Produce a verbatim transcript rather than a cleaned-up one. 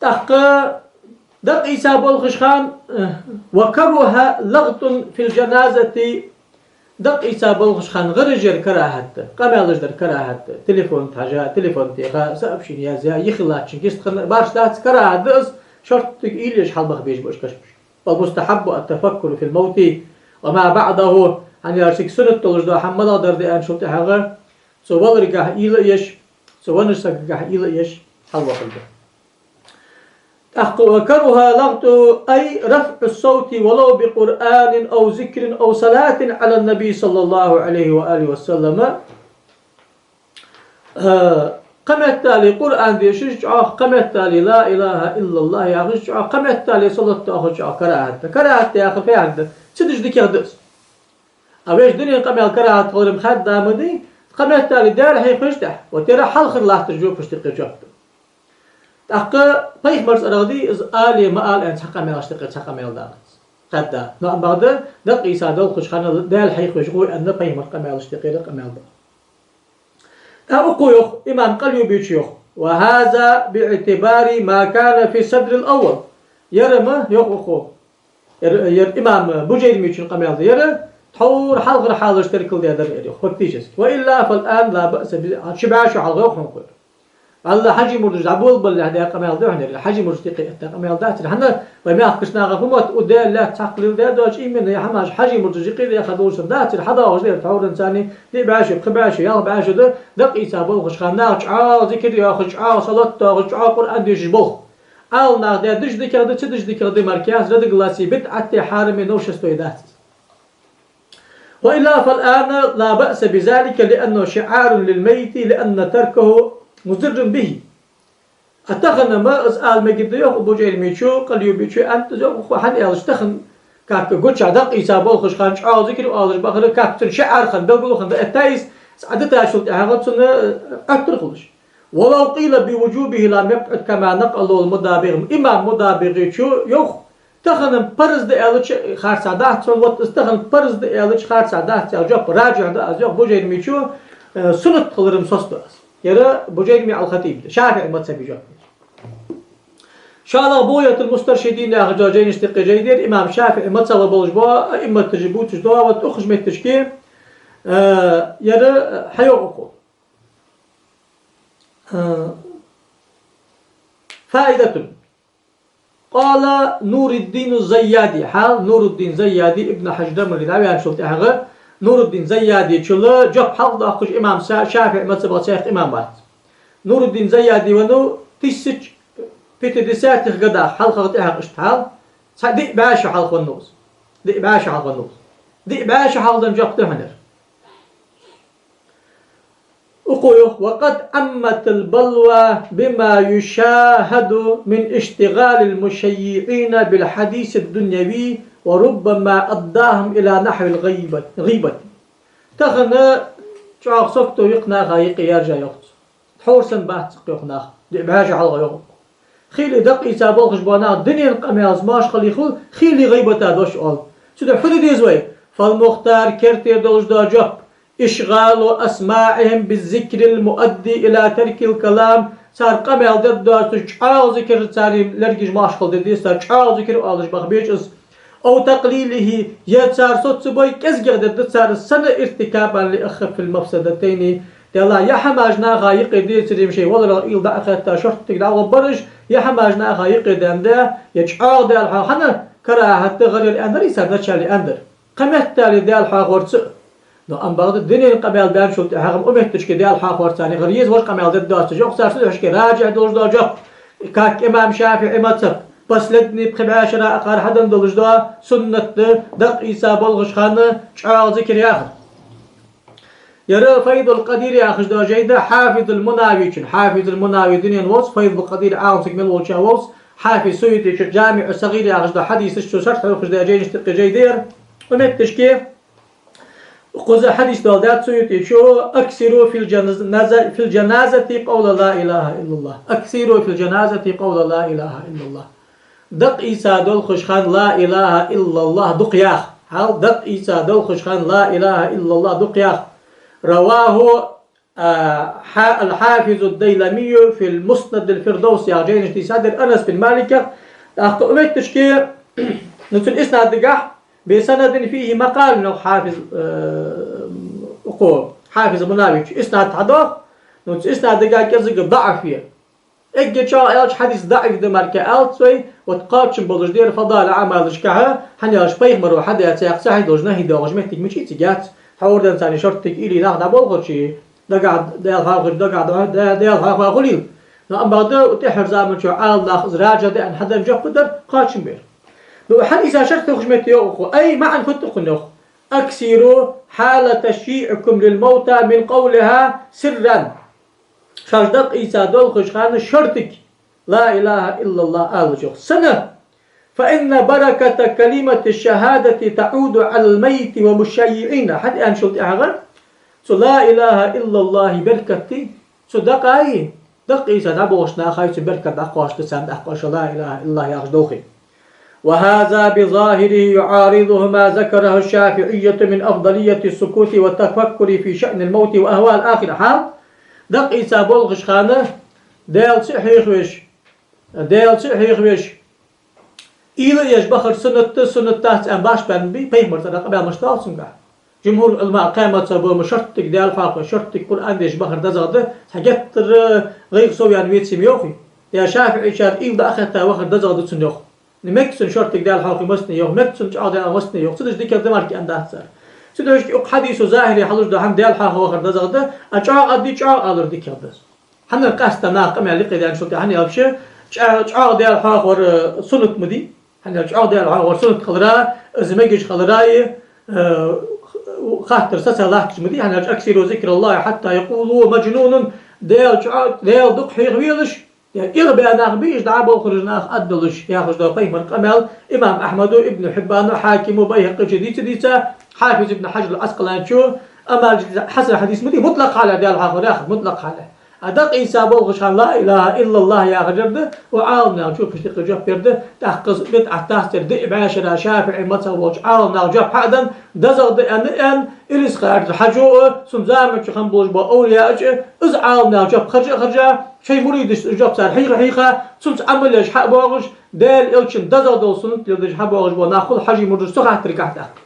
ТӀаккха дакъа ийца болхаш хана, э, وكره لغط في الجنازة, дакъа ийца болхаш хана гӀараш яр карахӀат да, къамаьлаш дар карахӀат да, телефон тӀа хьажа, телефон тӀа теха, сообщени язъя, йихи латтачун кист хана, барш дац, карахӀат да из, шорттига уйла еш хьалбаха безаш ба уж кашамаш. والمستحب التفكر في الموت وما بعده, хӀана аьлча цига суннат долаш дола хӀама малагӀа дар да аьнначул тӀехьагӀа, цу валаргахьа уйла а еш, цу веннача сагагахьа уйла а еш, хьалвахар да. ТӀаккха وكره لغط أي رفع الصوت ولو بقرآن أو ذكر أو صلاة على النبي صلى الله عليه وآله وسلم. Э, кхыметтел Къуръан дешаш чӀоагӀа, кхыметтел لا إله إلا الله яхаш чӀоагӀа, кхыметтел салот тоахаш чӀоагӀа карахӀат да. КарахӀат да яхар фу яхар да? Ца деш дикагӀа да из. А вешта дунен къамаьл карахӀат хилар-м хаддама дий, кхыметтел Даьла хьехавеш тӀехьа, вот ер хьалхара латташ жопаш тӀа кхы жоп да. ТӀаккха пайхамарца аргӀа дий, из алий, ма алий аьнна цхьа къамаьлаш тӀа кхы цхьа къамаьл далац. Хадда. Но амма бакъда, дакъа ийца долхаш хана Даьла хьехавеш гӀой аьнна пайхамара къамаьлаш тӀа кхы къамаьл да. ТӀаккха укхо йоах, имам Къалъюбичо йоах: وهذا باعتبار ما كان في الصدر الأول. Ер-м, йоах укхо, ер, ер имам Бужайримичун къамаьл да ер, тхьовра хьалхара хьалаш теркалдаь дар ер, йоах, фактически. وإلا فالآن لا بأس به. Ши бӀаь шу хьалха йоах хьона укхо. Алла хьажий мурдаш дӀаболабалалехь даь къамаьл да хьона ер, хьажий мурдаш юкъе этта къамаьл дац ер. ХӀана, вай мехкарча наха фу мотт, у даьллац, цхьаккха леладаь доацаш, именно ер хӀамаш хьажий мурдаш юкъера яха долаш санна дац ер, хьадоагӀаш да ер тхьовра царна диъ бӀаь шу, пхи бӀаь шу, ялх бӀаь шу да, дакъа ийца болхаш хана наха чӀоагӀа зикар йоахаш, чӀоагӀа салот тоахаш, чӀоагӀа Къуръан дешаш болх. Ала наха даь деш дикагӀа да, ца деш дикагӀа да мара кхы разногласие, бидӀат е хьарам е, новшество е дац из. وإلا فالآن لا بأس بذلك لأنه شعار للميت لأن تركه مضر به. А тахан-м из ала мегаш да йоах Бужайримичо, Къалъюбичо аьннад из йоах, хӀана аьлча тахан как гуча дакъа ийца болхаш хана чӀоагӀа зикар оалаш бахар как цун шиӀар хинна, белгало хинна дӀаэтта из, цхьа дитачул тӀехьагӀа цунна, э, Ӏоттар хулаш. ولو قيل بوجوبه لم يبعد كما نقله المدابغ. Имам МудабигӀичо йоах, тахан-м парз да аьлча харцахьа дац цунна, вот из тахан парз да аьлча харцахьа дац яха жоп, раджихь да из йоах Бужайримичо, э, суннат хилар-м соцаду аз. Ер Бужайрими ал-Хатиб да, ШафиӀий мазхӀаба жоп. ШоллагӀа БугӀятул-Мустаршидин яхаш дола жайнаш тӀа кхы жай да ер, имам ШафиӀий мазхӀаба болаш бола аимматаш бувцаш дола, вот укхаза метташка, э, ер, э, хьайоах укхо. Э, فائدة. قال نور الدين الزيادي, хьал Нуруддин Зайяди, Ибн Хьажар Дамари дӀаваьнначул тӀехьагӀа, Нуруддин Зайядичул жоп хьалхадоаккхаш имам Са-, ШафиӀий мазхӀабах цхьа имам вац. Нуруддин Зайяди веннав тысяча пятидесятых годах, хьалхагӀа тӀехьагӀа иштта хьал, цхьа диъ бӀаь шу хьалха веннав из. Диъ бӀаь шу хьалха веннав из. Диъ бӀаь шу хьалха денна жоп да хьона ер. Укхо йоах: وقد عمت البلوى بما يشاهد من اشتغال المشيعين بالحديث الدنيوي وربما أداهم إلى نحو الغيبة، غيبة. Тахан чӀоагӀа сагото я-кх наха юкъе яьржа йоах цо. Тхьовра санна бац-кх йоах нах, диъ бӀаь шу хьалха йоах. Хийла дакъа ийца болхаш бола нах дунен къамаьлаца моаршал хилийта, хийла гӀийбата дош оал. Цудухьа фу де деза вай? فالمختار, керттера долаш дола жоп: إشغال أسماعهم بالذكر المؤدي إلى ترك الكلام. Цар къамаьл дергдоацаш чӀоагӀа зикар, цар лергаш моаршал де деза, цар чӀоагӀа зикар оалаш баха беза из. أو تقليله, е цар соцабой, кӀезигагӀа дергда цар из, سنة ارتكابا لأخف المفسدتين. Делахь, ер хӀамаш наха юкъе децаре-м шоай валарах уйла дӀа а хетта, шорттига дӀагӀоргбар уж, ер хӀамаш наха юкъе даьнна да, е чӀоагӀа Даьла хьоа-, хӀана карахӀат да гӀар яр аьннадар, цар начале аьннадар. Кхыметтел Даьла хьоахорца а. Но амма бакъда дунен къамаьл баьнначул тӀехьагӀа-м укх метташка Даьла хьоахорца а гӀар еза, вож къамаьл дергдоацаш, йоах цар, цудухьа раджихь долаш дола жоп, как имам ШафиӀий мазхӀаб, последний пхи бӀаь шера акхар хьаденна долаш дола суннат да, дакъа ийца болхаш хана чӀоагӀа зикар яхар. Ер Файзул-Къадир яхаш дола жай да Хьафизул-Мунавичун. Хьафизул-Мунави дунен вовз, Файзул-Къадир Ӏалам саг мел волча вовз, Хьафиз Суютичун ДжамиӀу-с-СагӀир яхаш дола хьадисаш чу шархь хьокхаш дола жайнаш тӀа кхы жай да ер. Укх метташка кхуза хьадис доаладаьд Суютичо: أكثروا في الجناز-، في الجنازة قول لا إله إلا الله. أكثروا في الجنازة قول لا إله إلا الله. Дакъа ийца долхаш хана لا إله إلا الله дукха яха. Хьал, дакъа ийца долхаш хана لا إله إلا الله дукха яха. رواه А, хьа-, الحافظ الديلمي في المسند الفردوسي яха жайнаш дийцадар Анас бин Маликах. ТӀаккха укх метташка, ну, цун иснад дагахь, بسند فيه مقال, ну, хьафиз, э, укхо, хьафиз Мунавичо иснад хьадоах, ну, цу иснада дагахь кӀезига даӀиф я. Эггара чӀоагӀа аьлча, хьадис даӀиф да мара аьлча вай, вот кхоачам болаш да ер фадаил аӀмалашкахьа, хӀана аьлча пайхамаро хьадаь цхьаккха ца хьадолаш нахьи доагӀаш моттиг мича цига яц. Тхьовра денз царна шорттига уйла нах дӀаболхача, дагахь Даьла хьоахавеш, дагахь Даьла хьоахавеш хулийла. Но амма бакъда тӀехьарча заман чу Ӏаламнаха из раджихь да аьнна хьаденна жоп дар кхоачам бар. Ну, хьадиса шарх тохаш метте йоах укхо, أي معنى фуд укхун йоах: أكثروا حال تشييعكم للموتى من قولها سرا. Шоаш дакъа ийца долхаш хана шортига لا إله إلا الله алалаш йоах. Сенна? فإن بركة كلمة الشهادة تعود على الميت ومشيعينه. Хьадаьнначул тӀехьагӀа цу لا إله إلا الله беркат, цу дакъай, дакъа ийца дӀаболхаш нахай цу беркат дӀакхоачаш да, царна дӀакхоачаш لا إله إلا الله яхаш долхе. وهذا بظاهره يعارض ما ذكره الشافعية من أفضلية السكوت والتفكر في شأن الموت وأهوال الآخرة. Хьал, дакъа ийца болхаш хана Даьла цӀи хьехавеш, Даьла цӀи хьехавеш, уйла еш бахар суннат да, суннат дац аьнна башха баьнна бий, пайхамара цӀерах къамаьл мишта доал цунгахь. Жумхур Ӏуламаъ кхаь мазхӀабо ма шортига Даьла хьоахавеш, шортига Къуръан дешаш бахар дезагӀа да, цхьа геттара гӀайгӀа сов яьнна веций ма йоахий. Е ШафиӀийчар уйла дӀахетта вахар дезагӀа да цунна йоах. Мег цунна шортига Даьла хьоахаве массане йоах, мег цунна чӀоагӀа Даьла хьоахаве массане йоах. Цу дешаш дикагӀа да мара аьнна дац цар. Цу дешашка укх хьадисо захӀире хьалуш да хӀама Даьла хьоахаве вахар дезагӀа да, а чӀоагӀа а дий, чӀоагӀа алар дикагӀа да. ХӀана къаьстта наха къамаьл юкъе даьнначул тӀехьа хӀана аьлча, чӀа-, чӀоагӀа Даьла хьоахавар, э, суннат ма дий. ХӀана аьлча чӀоагӀа Даьла хьоахавар суннат хилара, из мегаш хилара, э, хаттар сацалатташ ма дий. ХӀана аьлча أكثروا ذكر الله حتى يقولوا مجنون, Даьла чӀоагӀа, Даьла дукха хьехавелаш, е иргӀа баь нах бий уж дӀаболхараш нах аддалуш, яхаш да пайхамара къамаьл. Имам Ахьмада, Ибн Хьиббана, Хьакима, Байхьакъичо дийца-дийца, Хьафиз Ибн Хьажар ал-Ӏаскъаланичо, амма хьасан хьадис ма дий, мутлакъ хьале Даьла хьоахавар яхар, мутлакъ хьале. А дакъа ийца болхаш хана لا إله إلا الله яхар да, укх Ӏаламнаха чу пхиштикъа жоп бар да, тӀаккха из бидӀат дац ер, диъ бӀаь шера ШафиӀий мазхӀаб болча Ӏаламнаха жоп хьа а денна, дезагӀа да аьнна, аьнна, Илисха-Юртара Хьажо а, цун заман чу хинна болаш бола овлияаш а, из Ӏаламнаха жоп харжа а харжа, шоай муридашта из жоп цар хьийха а хьийха, цунца Ӏамал еш хьа а боагӀаш, Даьла Элчан дезагӀа дола суннат леладеш хьа а боагӀаш бола нах хул Хьажий мурдаш цу хаттаргахь тӀаккха.